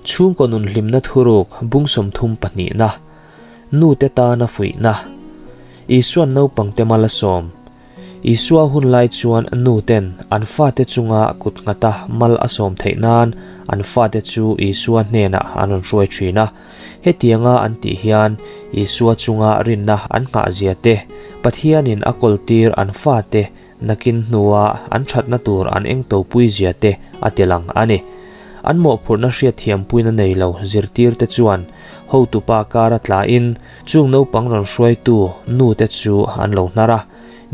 Chhungkaw nun hlimna thuruk bung 30 pahnihna, Nute tana fuihna, Isua'n naupangte mal a sawm. Isua hun lai chuan nuten an fate chunga kut nghata mal a sawm theih nan an fate chu Isua hnenah an rawn hruai thin a. Hetianga an tih hian Isua chunga rinna an nghahzia te, Pathianin a kawltir an fate nakin hnua an thatna tur an engtopui zia te a ti lang a ni. An mawhphurhna hriatthiampuina nei lo zirtirte chuan hotupa kara tlain chung naupang rawn hruaitu nute chu an lo hnar a.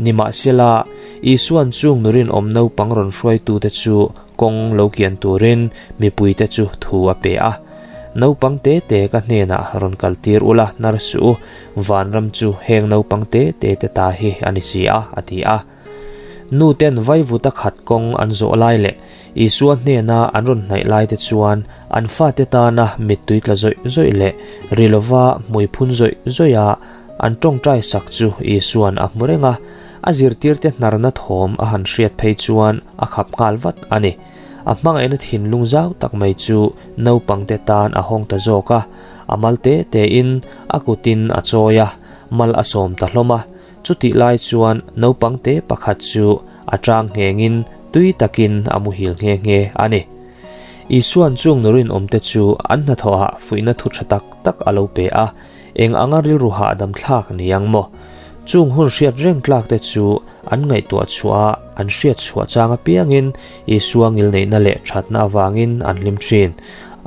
Nimahsela, Isua'n chung nurinawm naupang rawn hruaitute chu kawng lo kian turin mipuite chu thu a pe a. Naupang te te ka hnenah rawn kaltir ula hnar suh u, Vanram chu heng naupang te te te ta hi a ni si a, a ti a. Nuten vaivuta khat kawng an zawh lai leh Isua hnena an rawn hnaih lai te chuan an fate tana mittui tla zawih zawih leh ri lova hmui phun zawih zawih a an tawngtai sak chu Isua'n a hmu reng a, a zirtirte hnarna thawm a han hriat phei chuan a khap nghal vat a ni. A hmangaihna thinlung zau tak mai chu naupangte tan a hawng ta zawk a, a mal te tein a kutin a chawi a, mal a sawm ta hlawm a. Chutih lai chuan naupang te pakhat chu a tang nghengin tui takin a muhil nghe nghe a ni. Isua'n chung nu rinawmte chu an hnathawhah fuihna thu tha tak tak a lo pe a, eng anga rilru hahdam thlak ni ang maw? Chung hun hriat reng tlak te chu an ngaihtuah chhuah a, an hriat chhuah chang apiangin Isua ngilneihna leh thatna avangin an hlim thin.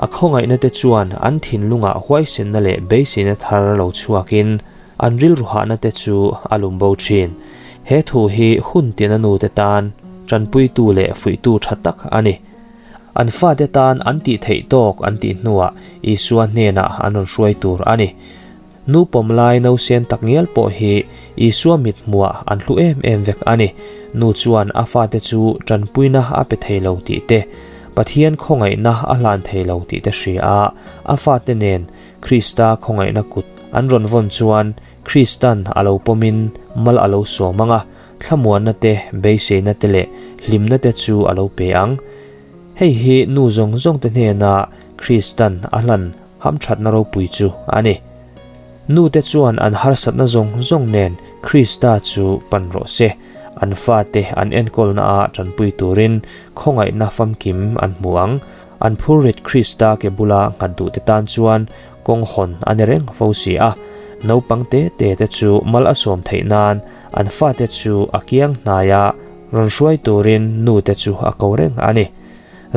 A khawngaihna te chuan an thinlungah huaisenna leh beiseina thar lo chhuakin an rilru hahna te chu a lum bo thin. He thu hi hun tina nute tan tanpuitu leh fuihtu tha tak a ni. An fate tan an tih theih tawk an tih hnuah Isua hnenah an rawn hruai tur a ni. Nu pawm lai nausen tak ngial pawh hi Isua mit hmuah an hlu em em vek a ni. Nu chuan a fate chu tanpuina a pe thei lo tih te, Pathian khawngaihna a hlan thei lo tih te hria a, a fate nen Krista khawngaihna kut an rawn vawn chuan Kristan a lo pawmin mal a lo sawm ang a, thlamuanna te, beiseina te leh hlimna te chu a lo pe ang. Hei hi nu zawng zawng te hnena Kristan a hlan hamthatna ropui chu a ni. Nu te chuan an harsatna zawng zawng nen Krista chu pan rawh se. An fate an enkawlna ah tanpui turin khawngaihna famkim an hmu ang. An phurrit Krista ke bula nghat duh te tan chuan kawng hawn a ni reng fo si a. Naupang te te te chu mal a sawm theih nan an fate chu a kiang hnaia rawn hruai turin nu te chu a ko reng a ni.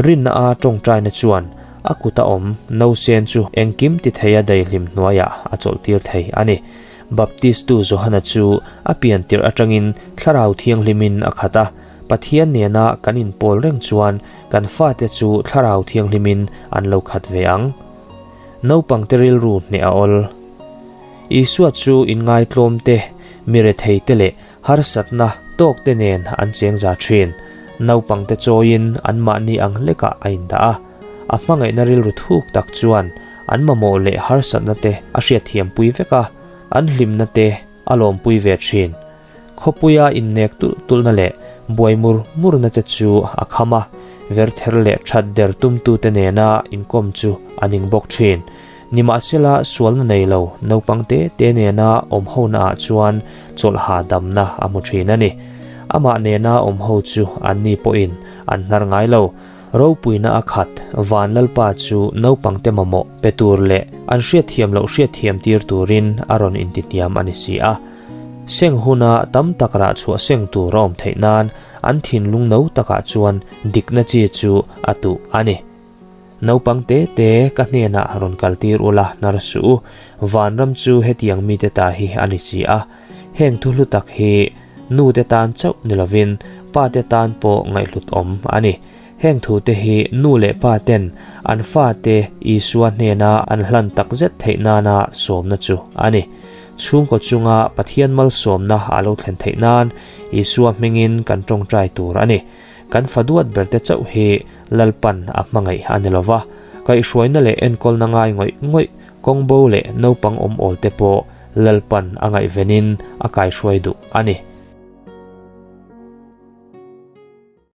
Rinna a tawngtaina chuan a kuta awm nausen chu engkim ti theia daihlim hnuaiah a chawlhtir thei a ni. Baptistu Johana chu a pian tirh atangin Thlarau Thianghlimin a khat a, Pathian nena kan inpawl reng chuan kan fate chu Thlarau Thianghlimin an lo khat ve ang. Naupangte rilru hneh a awl. Isua chu inngaitlawm te, mi rethei te leh Harsatna tawkte nen an cheng za thin. Naupangte chawiin anmahni ang hlekah a indah a. A hmangaihna rilru thuk tak chuan an mamawh leh harsatna te a hriatthiampui vek a, an hlimna te a lawmpui ve thin. Khawpuia innek tulh tulhna leh buai mur murna te chu a kham a, verther leh that der tumtute nena inkawm chu a ning bawk thin. Nimahsela, sualna nei lo naupang te te nena awm hona ah chuan chawlhha damna a hmu thin a ni. Amah nena awm ho chu anni pawhin an hnar ngai lo. Ropuina a khat Van Lalpa chu naupang te mamawh pe tur leh an hriatthiam loh hriatthiam tir turin a rawn intihniam a ni si a. Seng huna tam tak rah chhuah seng tur a awm theih nan an thinlung no takah chuan dikna chi chu a tuh a ni. Naupang te te ka hnenah rawn kal tir ula hnar suh u, vanram chu hetiang mite ta hi a ni si a. Heng thu hlu tak hi nu te tan chauh ni lovin pa te tan pawh ngaihhlut awm a ni. Heng thu te hi nu leh pa ten an fa te Isua hnena an hlan tak zet theih nana sawmna chu a ni. Chhungkaw chunga Pathian malsawmna a lo thlen theih nan Isua hmingin kan tawngtai tur a ni. Kan fa duat ber te chauh hi Lalpan a hmangaih a ni lova, kaihhruaina leh enkawlna ngai ngawih ngawih kawngbo leh naupang awm awl te pawh Lalpan a ngaihvenin a kaihruai duh a ni.